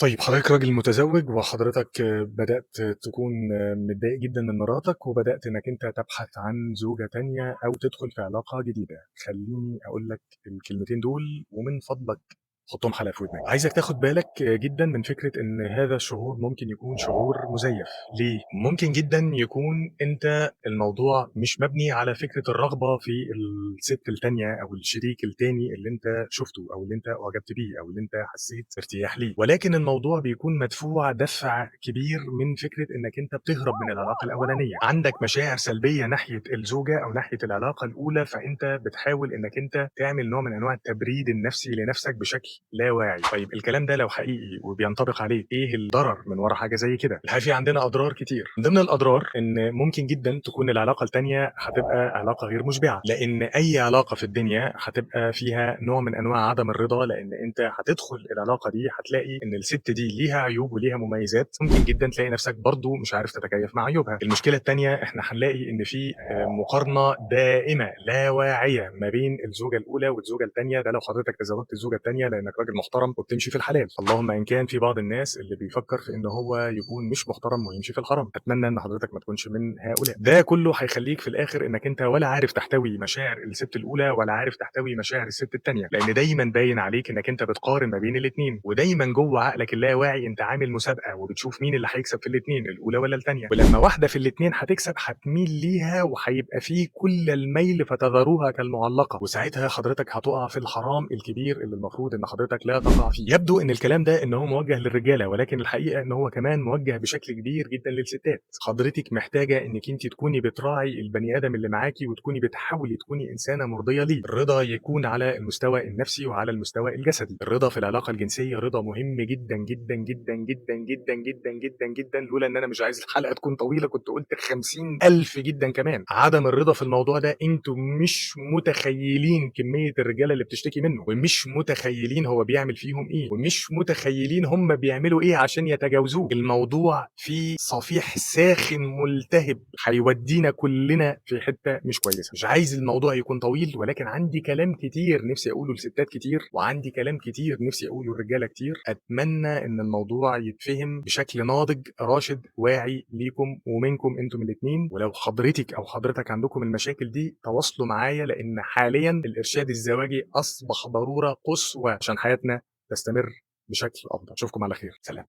طيب حضرتك راجل متزوج، وحضرتك بدأت تكون متضايق جدًا من مراتك، وبدأت إنك أنت تبحث عن زوجة تانية أو تدخل في علاقة جديدة. خلّيني أقول لك الكلمتين دول ومن فضلك حطهم حلقة في ودنك. عايزك تاخد بالك جدًا من فكرة إن هذا الشعور ممكن يكون شعور مزيف. ليه؟ ممكن جدًا يكون أنت الموضوع مش مبني على فكرة الرغبة في الست التانية أو الشريك التاني اللي أنت شُفته أو اللي أنت أُعجبت بيه أو اللي أنت حسيت ارتياح ليه، ولكن الموضوع بيكون مدفوع دفع كبير من فكرة إنك أنت بتهرب من العلاقة الأولانية، عندك مشاعر سلبية ناحية الزوجة أو ناحية العلاقة الأولى، فأنت بتحاول إنك أنت تعمل نوع من أنواع التبريد النفسي لنفسك بشكل لا واعي. طيب الكلام ده لو حقيقي وبينطبق عليك، إيه الضرر من ورا حاجة زي كده؟ الحقيقة في عندنا أضرار كتير. من ضمن الأضرار إن ممكن جدًا تكون العلاقة التانية هتبقى علاقة غير مشبعة، لإن أي علاقة في الدنيا هتبقى فيها نوع من أنواع عدم الرضا، لإن أنت هتدخل العلاقة دي هتلاقي إن الست دي ليها عيوب وليها مميزات، ممكن جدًا تلاقي نفسك برضه مش عارف تتكيف مع عيوبها. المشكلة التانية إحنا هنلاقي إن في مقارنة دائمة لا واعية ما بين الزوجة الأولى والزوجة التانية، ده لو حضرتك تزوجت الزوجة التانية لإنك راجل محترم وبتمشي في الحلال. اللهم إن كان في بعض الناس اللي بيفكر في إن هو يكون مش محترم ويمشي في الحرام، أتمنى إن حضرتك ما تكونش من هؤلاء. ده كله هيخليك في الآخر إنك أنت ولا عارف تحتوي مشاعر الست الأولى ولا عارف تحتوي مشاعر الست التانية، لإن دايمًا باين عليك إنك أنت بتقارن ما بين الاتنين، ودايمًا جوه عقلك اللاواعي أنت عامل مسابقة وبتشوف مين اللي هيكسب في الاتنين، الأولى ولا التانية، ولما واحدة في الاتنين هتكسب هتميل ليها وهيبقى في كل الميل فتذروها كالمعلقة، وساعتها حضرتك هتقع في الحرام الكبير اللي المفروض إن حضرتك لا تقع فيه. يبدو إن الكلام ده إن هو موجه للرجالة، ولكن الحقيقة إن هو كمان موجه بشكل كبير جدًا للستات. حضرتك محتاجة إنك أنتِ تكوني بتراعي البني آدم اللي معاكِ وتكوني بتحاولي تكوني إنسانة مرضية ليه. الرضا يكون على المستوى النفسي وعلى المستوى الجسدي. الرضا في العلاقة الجنسية رضا مهم جدًا، جدًا، جدًا، جدًا، جدًا، جدًا، جدًا، جدًا، لولا إن أنا مش عايز الحلقة تكون طويلة كنت قلت 50,000 جدًا كمان. عدم الرضا في الموضوع ده أنتم مش متخيلين كمية الرجالة اللي بتشتكي منه، ومش متخيلين هو بيعمل فيهم إيه، ومش متخيلين هم بيعملوا إيه عشان يتجاوزوه. الموضوع فيه صفيح ساخن ملتهب هيودينا كلنا في حتة مش كويسة. مش عايز الموضوع يكون طويل، ولكن عندي كلام كتير نفسي أقوله لستات كتير، وعندي كلام كتير نفسي أقوله لرجالة كتير. أتمنى إن الموضوع يتفهم بشكل ناضج راشد واعي ليكم ومنكم أنتم الاتنين. ولو حضرتك أو حضرتك عندكم المشاكل دي تواصلوا معايا، لأن حاليا الإرشاد الزواجي أصبح ضرورة قصوى عشان حياتنا تستمر بشكل أفضل. أشوفكم على خير، سلام.